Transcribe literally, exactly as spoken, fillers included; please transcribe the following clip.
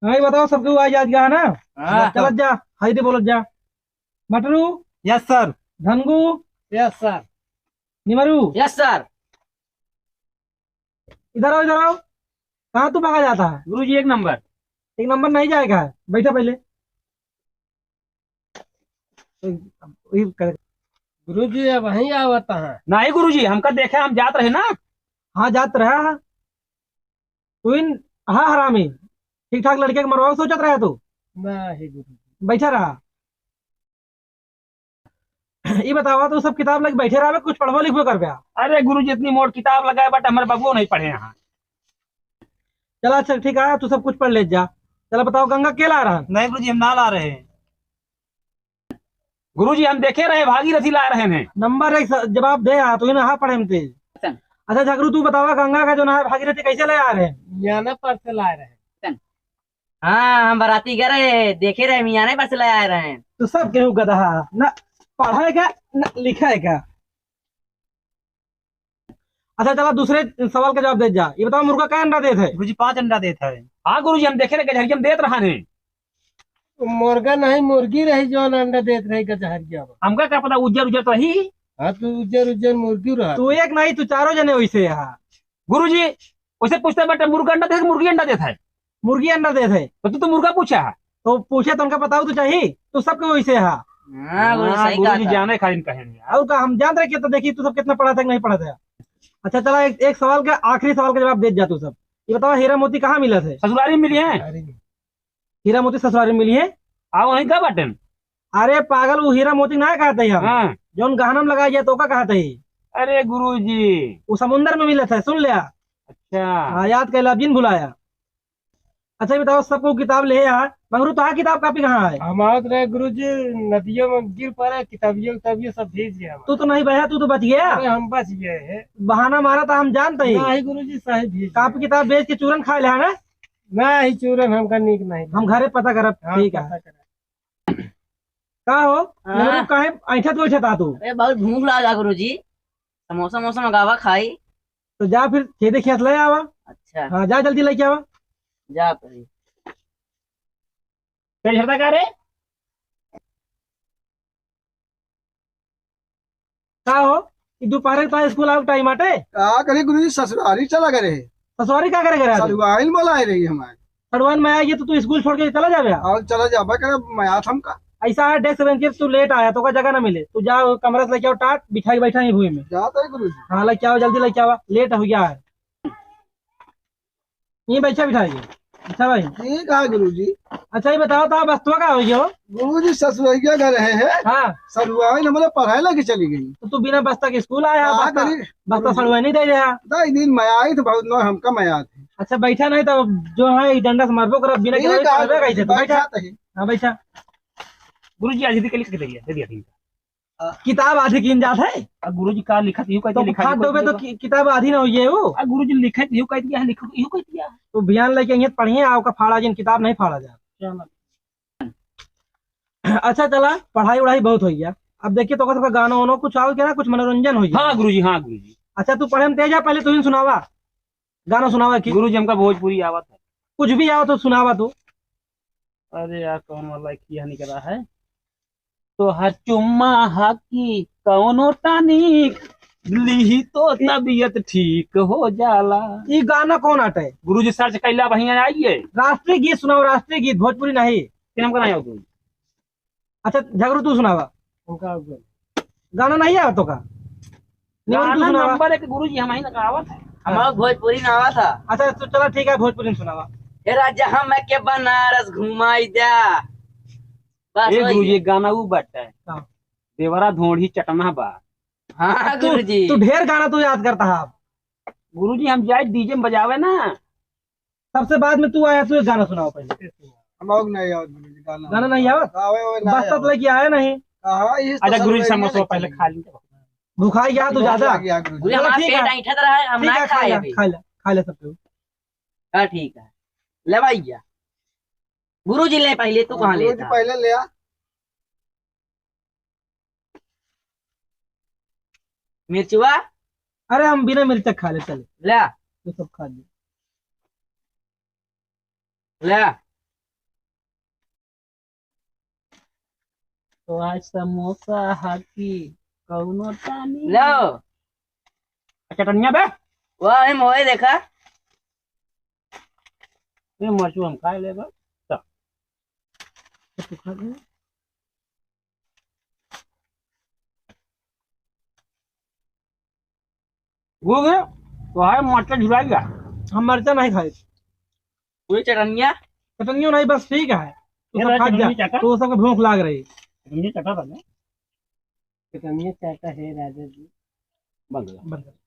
हाँ, ये बताओ, सबके आज, आज गया है ना? हाँ। चलत जा, हाय दे बोलत जा। Matru. Yes sir. Dhangu. Yes sir. Nimru. Yes sir. इधर आओ, इधर आओ। कहाँ तू भागा जाता है? गुरुजी, एक नंबर। एक नंबर नहीं जाएगा, बैठा पहले। गुरुजी, अब वहीं आवत है। नहीं गुरुजी, हमका देखे, हम जात रहे ना। हाँ, जात रहा है। तू इन, हाँ, हरामी, ठीक ठाक लड़के के मरवावे सोचत रहे तू? नहीं गुरुजी। बैठा रहा। ई बतावा, तू सब किताब लेके बैठे रहबे, कुछ पढ़बो लिखबो करबे? अरे गुरुजी, इतनी मोट किताब लगाए, but हमारे बबुओ नहीं पढ़े यहाँ। चला, अच्छा, ठीक है, तू सब कुछ पढ़ ले जा। चला, बताओ, गंगा के ला रहा? नहीं गुरुजी, हम ना ला रहे हैं। गुरुजी, हम देखे रहे, भागीरथी ला रहे हैं। नंबर एक स-, जवाब दे, हाँ, तू ही ना, हाँ, पढ़े में तेज। अच्छा। अच्छा, झगरू, तू बतावा, गंगा का जो ना है, भागीरथी कैसे ले आ रहे हैं? मियाना पर से ला रहे हैं। हाँ, हम बराती गए रहे, देखे रहे, मियाने पर से ले आए रहे। तो सब केहू गदहा, न पढ़े का, न लिखे का। अच्छा, चला, दूसरे सवाल का जवाब दे जा। ये बताओ, मुर्गा का अंडा देत है? गुरुजी, पाँच अंडा देत है। हाँ गुरुजी, हम देखे रहे, गजहरिया में देत रहा है। मुर्गा नहीं, मुर्गी रही, जो अंडा देत रही गजहरिया में। हमका का पता, उज्जर उज्जर तो ही। हाँ, तू उज्जर उज्जर मुर्गी रहा। तू एक नहीं, तू चारों जने वैसे है। गुरुजी, वैसे पूछते बेटा, मुर्गा अंडा देत है कि मुर्गी अंडा देत है? मुर्गी अंडा देत है। तो तू तो मुर्गा पूछा है। तो पूछे तो उनका बताओ तो चाहिए, तो सबके वैसे है। हाँ, गुरुजी, हाँ, सही कहा गुरुजी था। जाने खातिर कहे हैं यार। और का हम जान रहे कि तो देखिए तू सब कितना पढ़ा था कि नहीं पढ़ा था। अच्छा चला, एक, एक सवाल का, आखिरी सवाल का जवाब दे जा तू सब। ये बताओ, हीरा मोती कहाँ मिला थे? ससुरारी में मिली है। हीरा मोती ससुरारी में मिली है। आओ वहीं का बटन। अरे पागल, वो हीरा मोती ना कहते हैं हम। हाँ। जौन गहना में लगाया जाए तो का कहते हैं? अरे गुरुजी। वो समुंदर में मिलत है, सुन लिया। अच्छा। हाँ, याद कर ला, अब जिन भुलाया। अच्छा, ये बताओ, सबको किताब ले आया, मगर तो हाँ, किताब कॉपी कहाँ है? हमारे तो रहे गुरुजी, नदियों में गिर पड़े, किताबियों, किताबियों सब भीज गया हमारा। तू तो नहीं बचा, तू तो बच गया। अरे, हम बच गए हैं। बहाना मारा था, हम जानते ही। नहीं गुरुजी, सही भीज कॉपी गया। किताब बेच के चूरन खा ले है ना? नहीं, चूरन हमका नीक नहीं। हम घरे पता करब, हाँ, ठीक है। पता करब। का हो? हाँ। नेहरू काहे ऐंठत बैठत आ तू? अरे, बहुत भूख लागा गुरुजी, समोसा वमोसा मंगावा खाई। तो जा फिर खेते खेत ले आवा। अच्छा। हाँ, जा जल्दी लेके आवा। जा भाई। कई झरता का रे? का हो? ई दोपहरे के तोहार स्कूल आवे के टाइम आटे? का करी गुरुजी, ससुरारी चला गए रहे। ससुरारी का करे गए रहे? सड़ुआइन बोलाए रही हमारे। सड़ुआइन में आइए तो तू स्कूल छोड़ के चला जाबे? और चला जाबे करे, मैं आज हमका। ऐसा है, डेस्क बेंच पे तू लेट आया, तो का जगह ना मिले। तू जा कमरा से लेके आओ टाट, बिठा के बैठा ही भुई में। जाता है गुरुजी। हाँ, लेके आओ, जल्दी लेके आओ, लेट हो गया है। यहीं बैठा बिठाइए। अच्छा भाई। ठीक है गुरुजी। अच्छा, ये बताओ तो, बस्तवा का हो गया हो? गुरुजी, ससुरैया घर है, है? हाँ। सड़ुआइन हमारे पढ़ाई लगे चली गई। तो तू बिना बस्ता के स्कूल आया, का बस्ता, करी? बस्ता गुरुजी। सड़ुआइन नहीं दे रहा। दस दिन मैं आई तो बहुत नौ हमका मैं आते। अच्छा, बैठा नहीं तो जो है, ये डंडा से मारबो करब, बिना ठीक किताबे है, पढ़बे कैसे? तो बैठा। बैठा तो ही। हाँ, बैठा। गुरुजी, आज ही के लिख के दे दिया, दे दिया ठीक है। किताब आधी कीन जात है। आ गुरुजी का लिखत, इहू कहत तो लिखा, फाट इहू डोबे तो कहत कि-, किताब आधी ना होइए वो। आ गुरुजी लिखत, इहू कहत, यहाँ लिखो, इहू कहत। तो बयान लेके यहाँ पढ़िए, आपका फाड़ा जिन किताब नहीं फाड़ा जाए। चलो। अच्छा चला, पढ़ाई वढ़ाई बहुत हो गया। अब देखिए तो सबका गाना वाना कुछ आओ क्या ना, कुछ मनोरंजन हो गया। हाँ गुरुजी, हाँ गुरुजी। अच्छा तू पढ़े में तेज है, पहले तू ही सुनावा, गाना सुनावा की। गुरुजी हमका भोजपुरी आवत है। कुछ भी आओ तो सुनावा तू। अरे यार, कौन वाला किया निकला है? तोहर चुम्मा हाकी कौनो टानिक, लीही तो ई तबीयत ठीक हो जाला। ई गाना कौन आटे? गुरुजी सर्च कैला, बढ़िया आइए। राष्ट्रीय गीत सुनाओ, राष्ट्रीय गीत, भोजपुरी नहीं। फिर हमका नहीं आओ गुरुजी। अच्छा, झगड़ू तू सुनावा। हमका आओ गुरुजी। गाना नहीं आवा तो का? निमन तू गाना सुनावा। नंबर एक गुरुजी, हम ही ना गावत है। हमारा भोजपुरी ना आवा था। अच्छा, तो चला ठीक है, भोजपुरी में सुनावा। ए राजा, हम के बनारस घुमाई द्या। बस ए वही गुरुजी, है। गाना ऊ बाटे। हाँ। देवरा धोड़ी चटना बा। हाँ, तू, गुरुजी। तू ढेर गाना तू याद करता है। गुरुजी, हम जाए डीजे में बजावे ना। सबसे बाद में तू आया, तू एक गाना सुनाओ पहले। हम और नहीं आवत गुरुजी, गाना। गाना नहीं आवत? आवे, आवे, ना बस तब आवत। लेके आया नहीं। हाँ, ये तो अच्छा, सब गुरुजी, वही समोसा लेके पहले चले। खा लीजिए। भुखाई गया तू भूख ज्यादा। लग गया गुरुजी। गुरुजी, चलो, हमारा ठीक पेट है। ऐंठत रहा है, हम ठीक ना है, खा खाए ले, अभी। खा ले, खा ले सब तू। हाँ, ठीक है। ले भैया। गुरुजी ले पहले, तू हाँ, कहाँ गुरुजी लेता? पहले ले आ। मिर्चवा? अरे, हम बिना मिर्च खा ले, चले। ले आ। तू सब खा ले। ले आ। तो आज समोसा हाकी कौनो टानी। लो। चटनिया बे? वाह, हम होए देखा। ये मरचू हम खा लेबा। चल। तू खा ले। वो गए, तो हाय मरचा झुराई गया। हम मरचा नहीं खाए। कोई चटनिया? चटनिया नहीं, बस ठीक है। तू ये सब भाई खा चटनिया जा। चाटा? तो सबको भूख लाग रही। चटनिया चाटा था ना? चटनिया चाटा है राजा जी। बंद कर। बंद कर।